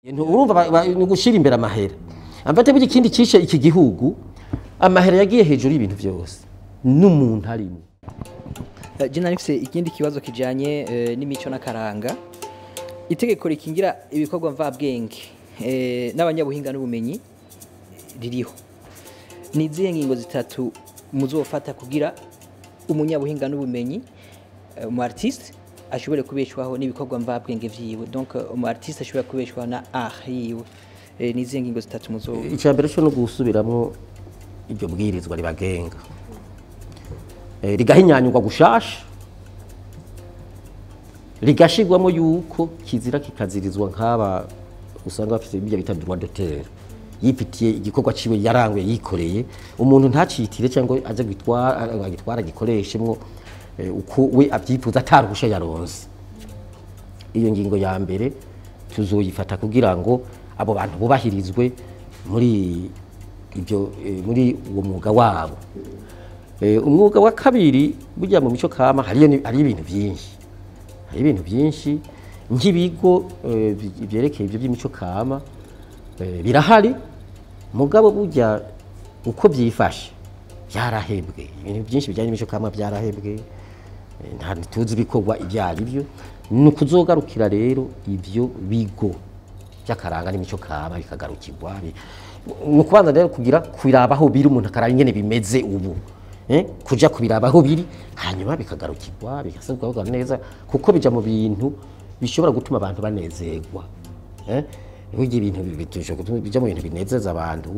Urumva ni ugushira imbere amahera. Amfate burya ikindi cishe iki gihugu, amahera yagiye hejuru y'ibintu byose n'umuntu arimo. Je nari ikindi kibazo kijanye n'imico n'akaranga. Itegeko rikingira ibikorwa mvabwenge n'abanyabuhinga n'ubumenyi ririho. Ni izihe ngingo zitatu muzofata kugira umunyabuhinga n'ubumenyi, umu artiste, ashobore kubeshwaho n'ibikorwa mvabwenge vyiwe, donc umu artiste ashobora kubeshwaho na art yiwe? Ni izihe ngingo zitatu muzo? Icya mbere cyo no gusubiramwo iryo bwirizwa ribagenga, rigahinyanyurwa gushasha, rigashirwamo yuko kizira kikazirizwa nk'aba usanga bafite ibyo bita droit d'auteur, yifitiye igikorwa ciwe yaranguye yikoreye, umuntu ntacitire cyangwa aze gitwara agitwara gikoreshemwo uko we abyifuza ataruhusha yaronse. Iyo ngingo ya mbere tuzoyifata kugira ngo abo bantu bubahirizwe muri ibyo, muri uwo mwuga wabo. Umwuga wa kabiri, burya mu mico kama hariyo hari ibintu byinshi, hari ibintu byinshi nk'ibigo byerekeye ibyo by'imico kama birahari, mugabo burya uko byifashe byarahebwe. Ibintu byinshi bijyanye n'imico kama byarahebwe, nta tuzi ibikorwa ibyo ari byo. Ni ukuzogarukira rero ibyo bigo by'akaranga n'imico kama bikagarukirwa. Ni ukubanza rero kugira kubiraba aho biri, umuntu akaraba ingene bimeze ubu, kuja kubiraba aho biri, hanyuma bikagarukirwa, bigasubirwa neza, kuko bija mu bintu bishobora gutuma abantu banezerwa. Burya ibintu bija mu bintu binezeza abantu,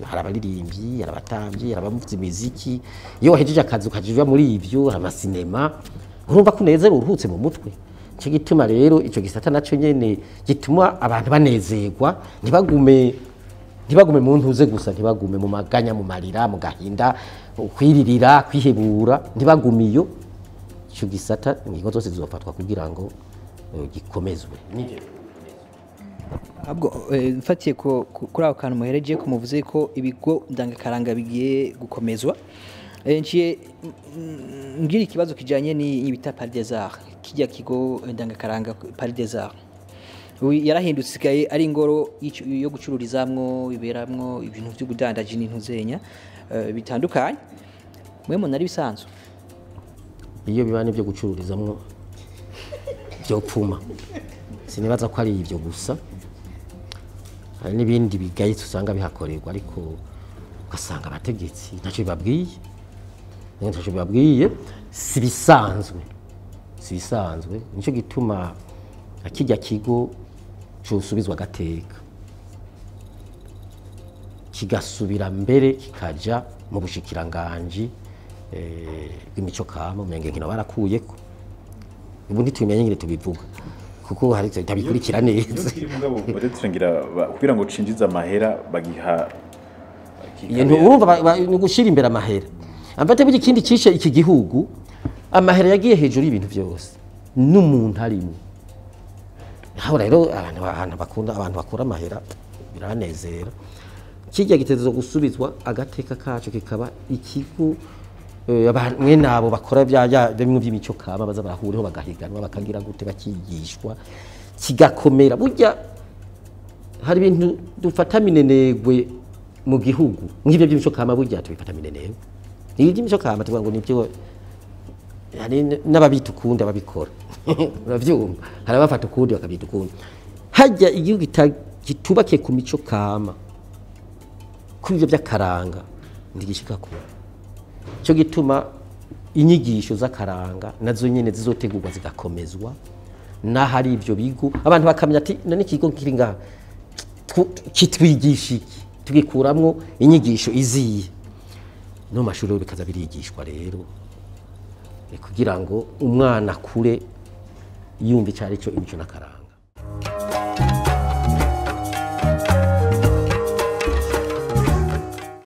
hari abaririmbyi, hari abatambyi, hari abavuza imiziki. Iyo wahejeje akazi ukaja muri ivyo, hari amasinema, urumva ko unezerwa, uruhutse mu mutwe. Nico gituma rero ico gisata naco nyene gituma abantu banezerwa, ntibagumye mu ntuze gusa, ntibagume mu maganya, mu marira, mu gahinda, kwiririra, kwihebura, ntibagume iyo. Ico gisata ingingo zose zizofatwa kugira ngo gikomezwe. Ahubwo mfatiye kuri ako kantu muhereje ko muvuze ko ibigo ndangakaranga bigiye gukomezwa, nciye ngira ikibazo kijanye n'ibita Palais des Arts, kijya kigo ndangakaranga Palais des Arts. Ubu yarahindutse, isigaye ari ingoro yo gucururizamwo, iberamwo ibintu vy'ubudandaji n'intuzenya bitandukanye. Mwe mubona ari bisanzwe? Iyo biba n'ibyo gucururizamwo byopfuma, sinibaza ko ari ibyo gusa, hari n'ibindi bigayitse usanga bihakorerwa, ariko ugasanga abategetsi ntacyo bibabwiye, ntacyo bibabwiye. Si bisanzwe, si bisanzwe. Nicyo gituma kijya kigo cosubizwa agateka, kigasubira mbere kikaja mu bushikiranganji bw'imico kama. Umenge nkino barakuyeko, ubu ntitumenye ngene tubivuga kuko hari tabikurikira neza. Iyo mugabo bateturangira kugira ngo cinjize amahera bagiha. Iyo urumva ni ugushira imbere amahera. Amfate burya ikindi cishe iki gihugu, amahera yagiye hejuru y'ibintu byose n'umuntu arimo. Aho rero abantu bakunda, abantu bakura amahera biranezera. Kijya gitezo gusubizwa agateka kacu, kikaba ikigo mwene abo bakora bya bimwe by'imico kama baza barahuriho, bagahiganwa, bakagira gute, bakigishwa, kigakomera. Burya hari ibintu dufata minenegwe mu gihugu nk'ibyo by'imico kama, burya tubifata minenegwe. Ibi by'imico kama tuvuga ngo nibyo, hari n'ababita ukundi ababikora, uravyumva, hari abafata ukundi bakabita ukundi. Hajya igihugu kitubakiye ku mico kama, kuri ibyo by'akaranga, ntigishika kure. Cyo gituma inyigisho z'akaranga nazo nyene zizotegurwa zigakomezwa, n'ahari ivyo bigo abantu bakamenya ati none ikigo kiri ngaha kitwigisha iki, tugikuramwo inyigisho iziye. No mashuri bikaza birigishwa rero kugira ngo umwana akure yumva icyo ari cyo imico n'akaranga.